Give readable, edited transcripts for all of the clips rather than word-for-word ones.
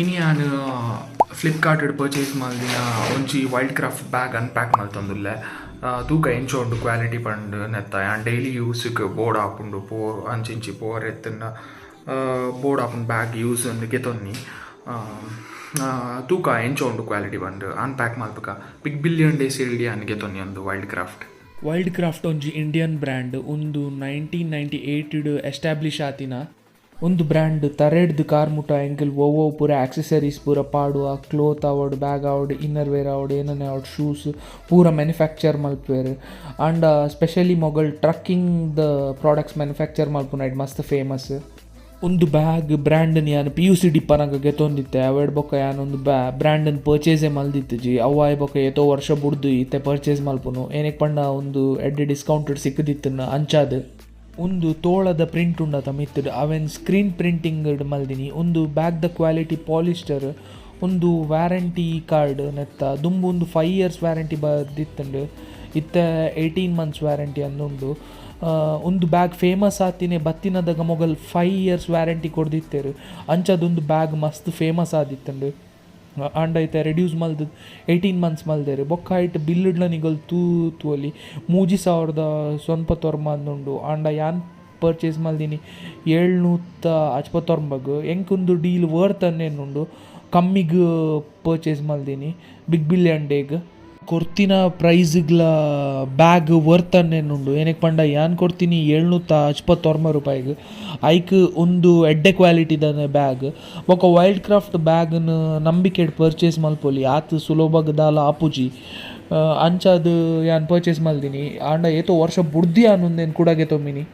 ಇನಿ ಯಾನ್ ಫ್ಲಿಪ್ಕಾರ್ಟ್ ಪರ್ಚೇಸ್ ಮಲ್ದಿನ ಒಂಜಿ wild craft bag unpack ಮಲ್ತೊಂದುಲ್ಲೆ. ತೂಕ ಎಂಚ ಉಂಡು ಕ್ವಾಲಿಟಿ ಪಂಡ್. ನೆತ್ತ ಯಾನ್ ಡೈಲಿ ಯೂಸ್ಗ್ ಬೋಡ್ ಆಪುಂಡು, ಪೋ ಅಂಚಿಂಚಿ ಪೋರೆ ಇತ್ತುಂಡ ಬೋಡ್ ಆಪುಂಡು ಬ್ಯಾಗ್ ಯೂಸ್ ಅಂದ್ ಗೆತೊನ್ನಿ. ತೂಕ ಎಂಚ ಉಂಡು ಕ್ವಾಲಿಟಿ ಪಂಡ್, unpack ಮಲ್ಪುಕ. Big billion day sale ಯಾನ್ ಗೆತೊನ್ನಿ ಅಂದು wild craft. Wild craft ಒಂಜಿ ಇಂಡಿಯನ್ ಬ್ರ್ಯಾಂಡ್. ಉಂದು 1998 ಎಸ್ಟಾಬ್ಲಿಷ್ ಆತಿನ. ಒಂದು ಬ್ರ್ಯಾಂಡ್. ತರೆಡ್ದ್ ಕಾರ್ ಮುಟ್ಟ ಎಂಕಲ್ ಒವ್ವು ಪೂರ ಆಕ್ಸೆಸರೀಸ್ ಪೂರ ಪಾಡುವ, ಕ್ಲೋತ್ ಆವಡ್, ಬ್ಯಾಗ್ ಆವಡ್, ಇನ್ನರ್ ವೇರ್ ಆವಡ್, ಏನನ್ನೇ ಆವಡ್, ಶೂಸ್ ಪೂರ ಮ್ಯಾನುಫ್ಯಾಕ್ಚರ್ ಮಲ್ಪುವೆರ್. ಆಂಡ ಸ್ಪೆಷಲಿ ಮೊಗಲ್ ಟ್ರಕ್ಕಿಂಗ್ ದ ಪ್ರಾಡಕ್ಟ್ಸ್ ಮ್ಯಾನುಫ್ಯಾಕ್ಚರ್ ಮಲ್ಪುನೈಟ್ ಮಸ್ತ್ ಫೇಮಸ್. ಒಂದು ಬ್ಯಾಗ್ ಬ್ರ್ಯಾಂಡ್ ಯಾನ್ ಪಿಯುಸಿ ಡಿಪ್ಪನಗ ಗೆತೊಂದಿತ್ತೆ. ಅವೆಡ್ ಬೊಕ್ಕ ಯಾನ್ ಒಂದು ಬ್ರ್ಯಾಂಡ್ ಪರ್ಚೇಸೇ ಮಲ್ದಿತ್ತಿಜಿ. ಅವು ಆಯ್ ಬೊಕ್ಕ ಏತೋ ವರ್ಷ ಬುಡ್ದು ಇತ್ತೆ ಪರ್ಚೇಸ್ ಮಲ್ಪುನು. ಏನಕ್ಕೆ ಪಂಡ ಒಂದು ಎಡ್ಡೆ ಡಿಸ್ಕೌಂಟೆಡ್ ಸಿಕ್ಕುದಿತ್ತನ್ನ ಅಂಚಾದ್. ಒಂದು ತೋಳದ ಪ್ರಿಂಟ್ ಉಂಡತ ಮಿತ್ತುಡ್, ಅವೆನ್ ಸ್ಕ್ರೀನ್ ಪ್ರಿಂಟಿಂಗ್ ಮಲ್ದಿನಿ. ಒಂದು ಬ್ಯಾಗ್ ದ ಕ್ವಾಲಿಟಿ ಪಾಲಿಸ್ಟರ್. ಒಂದು ವ್ಯಾರಂಟಿ ಕಾರ್ಡ್ ನೆತ್ತ. ದುಂಬು ಒಂದು 5 ಇಯರ್ಸ್ ವ್ಯಾರಂಟಿ ಬದಿತ್ತುಂಡು, ಇತ್ತೆ 18 ಮಂತ್ಸ್ ವ್ಯಾರಂಟಿ ಅಂದುಂಡು. ಒಂದು ಬ್ಯಾಗ್ ಫೇಮಸ್ ಆತಿನೇ ಬತ್ತಿನದಗ ಮೊಗಲ್ 5 ಇಯರ್ಸ್ ವ್ಯಾರಂಟಿ ಕೊರ್ದಿತ್ತೆರ್. ಅಂಚದೊಂದು ಬ್ಯಾಗ್ ಮಸ್ತ್ ಫೇಮಸ್ ಆದಿತ್ತುಂಡು. ಆಂಡ ಇತ್ತೆ ರೆಡ್ಯೂಸ್ ಮಲ್ದ್ 18 ಮಂತ್ಸ್ ಮಲ್ದೆರ್. ಬೊಕ್ಕ ಐಟ್ ಬಿಲ್ಡ್ಲ ನಿಗಲ್ ತೂವೊಲಿ, 3099 ಅಂದುಂಡು. ಆಂಡ ಯಾನ್ ಪರ್ಚೇಸ್ ಮಲ್ದಿನಿ 769ಗ್. ಎಂಕ್ ಉಂದು ಡೀಲ್ ವರ್ತ್ ಎನ್ನುಂಡು. ಕಮ್ಮಿಗ್ ಪರ್ಚೇಸ್ ಮಲ್ದಿನಿ. ಬಿಗ್ ಬಿಲಿಯನ್ ಡೇಗ್ ಕೊರ್ತಿನ ಪ್ರೈಸ್ಗ್ಲ ಬ್ಯಾಗ್ ವರ್ತ್ ಎನ್ನುಂಡು. ಏನಕ್ಕೆ ಪಂಡ ಯಾನ್ ಕೊರ್ತೀನಿ 769 ರೂಪಾಯಿಗ್, ಐಕ್ ಒಂದು ಎಡ್ಡೆ ಕ್ವಾಲಿಟಿದ ಬ್ಯಾಗ್. ಬೊಕ್ಕ ವೈಲ್ಡ್ ಕ್ರಾಫ್ಟ್ ಬ್ಯಾಗ್ನ್ ನಂಬಿಕೆಡ್ ಪರ್ಚೇಸ್ ಮಲ್ಪೊಲಿ. ಆತ್ ಸುಲಭಗ್ ದಾಲ ಆಪುಜಿ. ಅಂಚಾದ್ ಯಾನ್ ಪರ್ಚೇಸ್ ಮಲ್ದಿನಿ. ಆಂಡ ಏತೋ ವರ್ಷ ಬುಡ್ದು ಯಾನ್ ಉಂದೆನ್ ಕುಡ ಗೆತೊಂಬಿನಿ.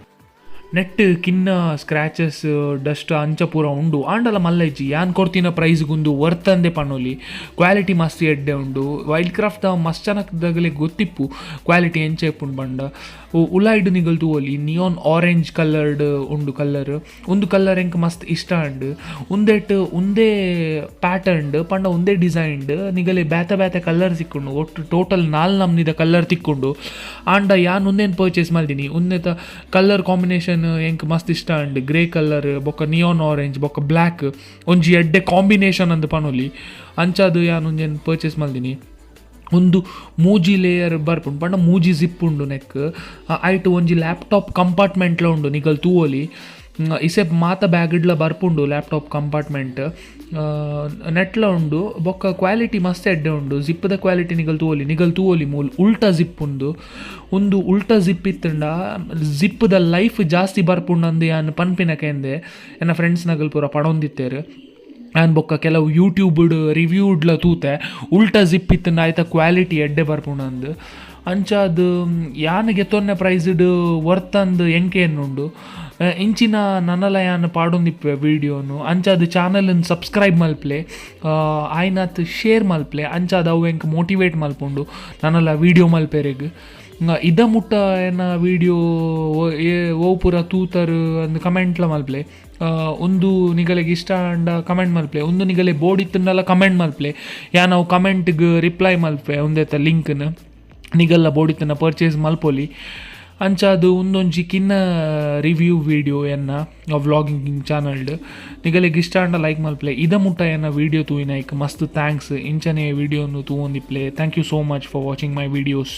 ನೆಟ್ ಕಿನ್ನ ಸ್ಕ್ರ್ಯಾಚಸ್, ಡಸ್ಟ್ ಅಂಚ ಪೂರ ಉಂಡು, ಆಂಡಲ ಮಲ್ಲ ಇಜ್ಜಿ. ಯಾನ್ ಕೊರ್ತಿನ ಪ್ರೈಸ್ಗ್ ಉಂದು ವರ್ತ್ ಅಂದೆ ಪನೊಲಿ. ಕ್ವಾಲಿಟಿ ಮಸ್ತ್ ಎಡ್ಡೆ ಉಂಡು. ವೈಲ್ಡ್ ಕ್ರಾಫ್ಟ್ ಮಸ್ತ್ ಜನಕ್ದಗಲೆ ಗೊತ್ತಿಪ್ಪು ಕ್ವಾಲಿಟಿ ಎಂಚ ಇಪ್ಪುಂಡು ಪಂಡ. ಉಲಾಯ್ಡ್ ನಿಗಲ್ ತೂವೊಲಿ, neon orange coloured ಉಂಡು ಕಲರ್. ಉಂದು ಕಲರ್ ಎಂಕ್ ಮಸ್ತ್ ಇಷ್ಟ ಆಂಡ್. ಉಂದೆಟ್ ಉಂದೇ ಪ್ಯಾಟರ್ನ್ಡ್ ಪಂಡ ಉಂದೇ ಡಿಸೈನ್ಡ್ ನಿಗಲೆ ಬೇತೆ ಬೇತೆ ಕಲರ್ ತಿಕ್ಕುಂಡು. ಒಟ್ಟು ಟೋಟಲ್ ನಾಲ್ ನಮ್ನಿದ ಕಲರ್ ತಿಕ್ಕುಂಡು. ಆಂಡ ಯಾನ್ ಉಂದೇನ್ ಪರ್ಚೇಸ್ ಮಲ್ದಿನಿ. ಉಂದೆತ ಕಲರ್ ಕಾಂಬಿನೇಷನ್ ಎಂಕ್ ಮಸ್ತ್ ಇಷ್ಟ ಆಂಡ್. ಗ್ರೇ ಕಲರ್ ಬೊಕ್ಕ ನಿಯಾನ್ ಆರೆಂಜ್ ಬೊಕ್ಕ ಬ್ಲ್ಯಾಕ್ ಒಂಜಿ ಎಡ್ಡೆ ಕಾಂಬಿನೇಷನ್ ಅಂದ್ ಪನೊಲಿ. ಅಂಚಾದ್ ಯಾನ್ ಒಂಜೆನ್ ಪರ್ಚೇಸ್ ಮಲ್ದಿನಿ. ಒಂದು ಮೂಜಿ ಲೇಯರ್ ಬರ್ಪುಂಡು ಪಂಡ ಮೂಜಿ ಜಿಪ್ ಉಂಡು ನೆಕ್. ಐಟ್ ಒಂಜಿ ಲ್ಯಾಪ್ಟಾಪ್ ಕಂಪಾರ್ಟ್ಮೆಂಟ್ಲ ಉಂಡು, ನಿಗಲ್ ತೂವೊಲಿ. ಇಸೆಪ್ ಮಾತ ಬ್ಯಾಗ್ಡ್ಲ ಬರ್ಪುಂಡು ಲ್ಯಾಪ್ಟಾಪ್ ಕಂಪಾರ್ಟ್ಮೆಂಟ್, ನೆಟ್ಲ ಉಂಡು. ಬೊಕ್ಕ ಕ್ವಾಲಿಟಿ ಮಸ್ತ್ ಎಡ್ಡೆ ಉಂಡು. ಜಿಪ್ದ ಕ್ವಾಲಿಟಿ ನಿಗಲ್ ತೂವೊಲಿ, ನಿಗಲ್ ತೂವೊಲಿ. ಮೂಲು ಉಲ್ಟಾ ಜಿಪ್ ಉಂಡು. ಉಂದು ಉಲ್ಟಾ ಜಿಪ್ ಇತ್ತುಂಡ ಜಿಪ್ದ ಲೈಫ್ ಜಾಸ್ತಿ ಬರ್ಪುಂಡು ಅಂದ್ ಯಾನ್ ಪನ್ಪಿನ ಕೇಂದೆ. ಎನ್ನ ಫ್ರೆಂಡ್ಸ್ ನಗಲ್ ಪೂರ ಪಡೊಂದಿತ್ತೆರ್. ಯಾನ್ ಬೊಕ್ಕ ಕೆಲವು ಯೂಟ್ಯೂಬ್ಡ್ ರಿವ್ಯೂಡ್ಲ ತೂತೆ, ಉಲ್ಟಾ ಜಿಪ್ ಇತ್ತುಂಡ ಐತ ಕ್ವಾಲಿಟಿ ಎಡ್ಡೆ ಬರ್ಪುಂಡು ಅಂದ್. ಅಂಚಾದ್ ಯಾನ್ ಗೆತೊನ್ನೆ ಪ್ರೈಸ್ಡ್ ವರ್ತ್ ಅಂದ್ ಎಂಕ್ ಎನ್ನುಂಡು. ಇಂಚಿನ ನನಲ ಯಾನ್ ಪಾಡೊಂದಿಪ್ಪುವೆ ವೀಡಿಯೋನು. ಅಂಚಾದ್ ಚಾನಲ್ ಸಬ್ಸ್ಕ್ರೈಬ್ ಮಲ್ಪ್ಲೆ, ಆಯ್ನಾತ್ ಶೇರ್ ಮಲ್ಪ್ಲೆ. ಅಂಚಾದ್ ಅವು ಎಂಕ್ ಮೋಟಿವೇಟ್ ಮಲ್ಪುಂಡು ನನಲ ವೀಡಿಯೋ ಮಲ್ಪೆರೆಗ್. ಇದ ಮುಟ್ಟ ಎನ್ನ ವೀಡಿಯೋ ಓ ಪೂರ ತೂತರ್ ಅಂದ್ ಕಮೆಂಟ್ಲ ಮಲ್ಪ್ಲೆ. ಉಂದು ನಿಗಲೆಗ್ ಇಷ್ಟ ಆಂಡ ಕಮೆಂಟ್ ಮಲ್ಪ್ಲೆ. ಉಂದು ನಿಗಲೆ ಬೋಡಿತ್ತುಂಡಲ ಕಮೆಂಟ್ ಮಲ್ಪ್ಲೆ. ಯಾನ್ ಅವು ಕಮೆಂಟ್ಗ್ ರಿಪ್ಲೈ ಮಲ್ಪೆ. ಉಂದೆತ ಲಿಂಕ್ನ್ ನಿಗಲ್ಲ ಬೋಡಿತ್ತನ ಪರ್ಚೇಸ್ ಮಲ್ಪೊಲಿ. ಅಂಚಾದ್ ಉಂದೊಂಜಿ ಕಿನ್ನ ರಿವ್ಯೂ ವೀಡಿಯೋ ಎನ್ನ ವ್ಲಾಗಿಂಗ್ ಚಾನಲ್ಡ್. ನಿಗಲೆಗ್ ಇಷ್ಟ ಆಂಡ ಲೈಕ್ ಮಲ್ಪ್ಲೆ. ಇದ ಮುಟ್ಟ ಎನ್ನ ವೀಡಿಯೋ ತೂಯಿನೈಕ್ ಮಸ್ತ್ thanks. ಇಂಚನೆ ವೀಡಿಯೋನು ತೂವೊಂದಿಪ್ಲೆ. Thank you so much for watching my videos.